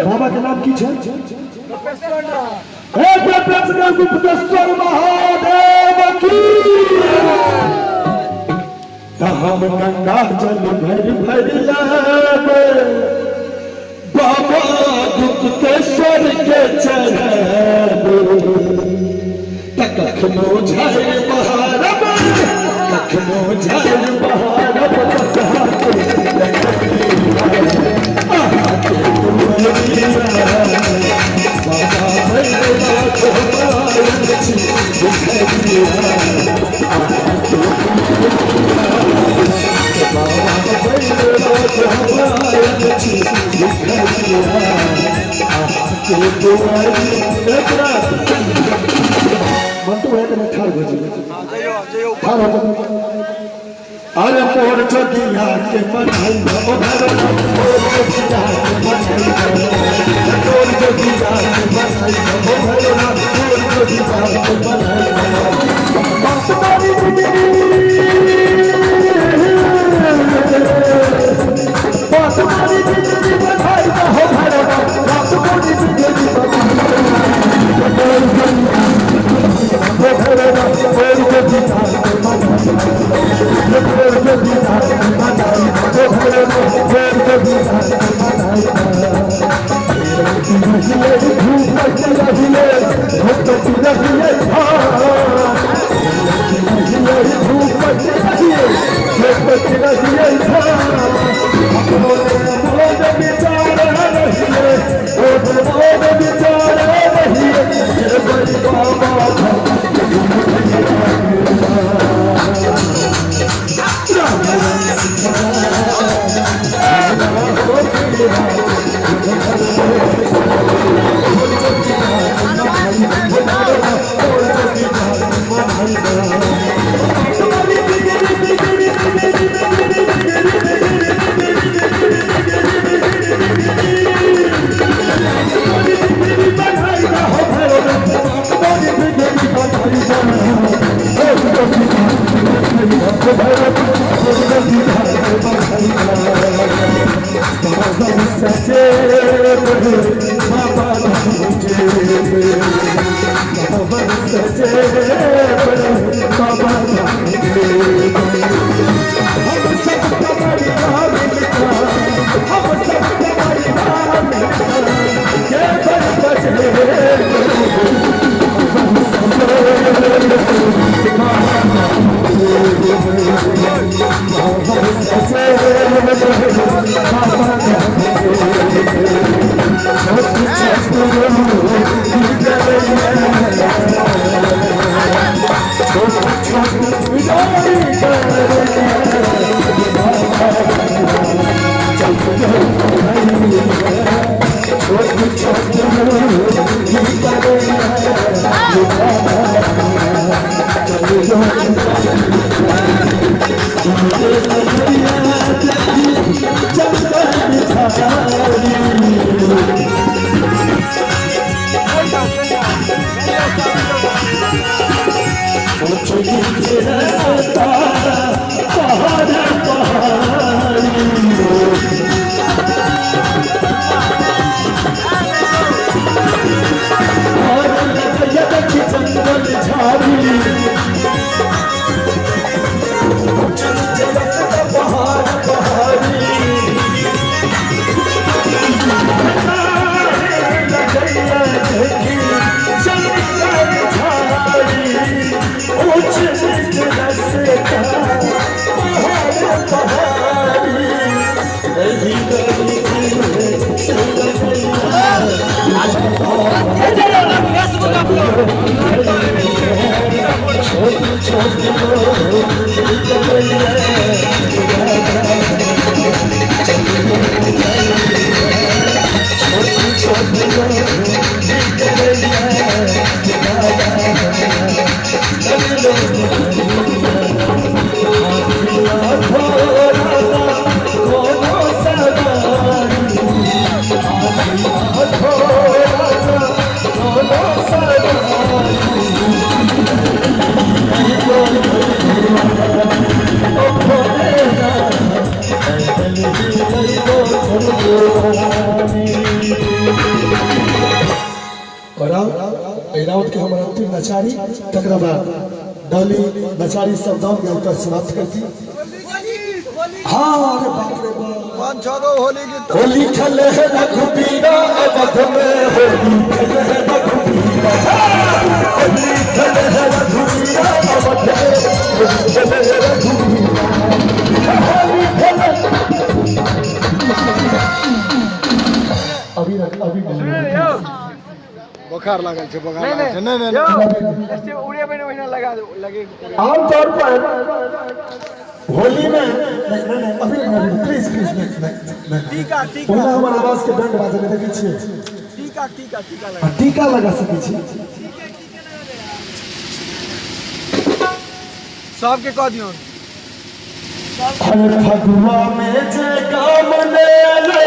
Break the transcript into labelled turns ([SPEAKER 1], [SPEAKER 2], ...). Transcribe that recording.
[SPEAKER 1] बाबा के नाम की छै? एक बेर गुप्तेश्वर महादेव की। हम गंगा जल भर भर लाबे बाबा गुप्तेश्वर के चढ़ाबे। कखनो झाड़ बहारब, कखनो झाड़ बहारब बसहा के बाबा भैरवनाथ छी बाबा भैरवनाथ छी मंटू है तो ठाड़ हो ठाड़ हो। अरे मोर जोगिया के मनाई ओ भैरवनाथ, मोर जोगिया के मनाई, मोर जोगिया के मनाई ओ भैरवनाथ, मोर जोगिया के मनाई। बांसुरी बांसुरी बिजली बधाई हो भैरवनाथ, बांसुरी बिजली बधाई ओ भैरवनाथ, मोर जोगिया के मनाई, मोर जोगिया के मनाई ओ भैरवनाथ, मोर जोगिया के मनाई। धूप रहिए धूप रहिए धूप रहिए धूप रहिए विचार रहिए विचार रहिए बाबा।
[SPEAKER 2] Oh,
[SPEAKER 1] के हमर अंतिम नचारी, तकरा बाद डोली नचारी सब दम के ऊपर समाप्त कर दी। हाँ अरे बाप रे बाप,
[SPEAKER 2] 5-6 गो होली गीत।
[SPEAKER 1] होली खेले है रघुबीरा अवध में, होली खेले है रघुबीरा, होली खेले है रघुबीरा अवध में, होली खेले है रघुबीरा, होली खेले। अभी अभी
[SPEAKER 2] बोखार लागल छै, बोखार लागल छै। नहीं नहीं
[SPEAKER 3] नहीं, उड़े महीना महीना लगा लगे।
[SPEAKER 1] आमतौर पर होली में नहीं नहीं अभी प्लीज प्लीज नहीं,
[SPEAKER 3] टीका टीका
[SPEAKER 1] ओना हमर आवाज के बैंड बाजले देखै छियै।
[SPEAKER 3] टीका टीका टीका लगा,
[SPEAKER 1] टीका लगा सकै छी।
[SPEAKER 3] सबके कह दियौ।
[SPEAKER 1] हर फगुआ में जे काम ले ले,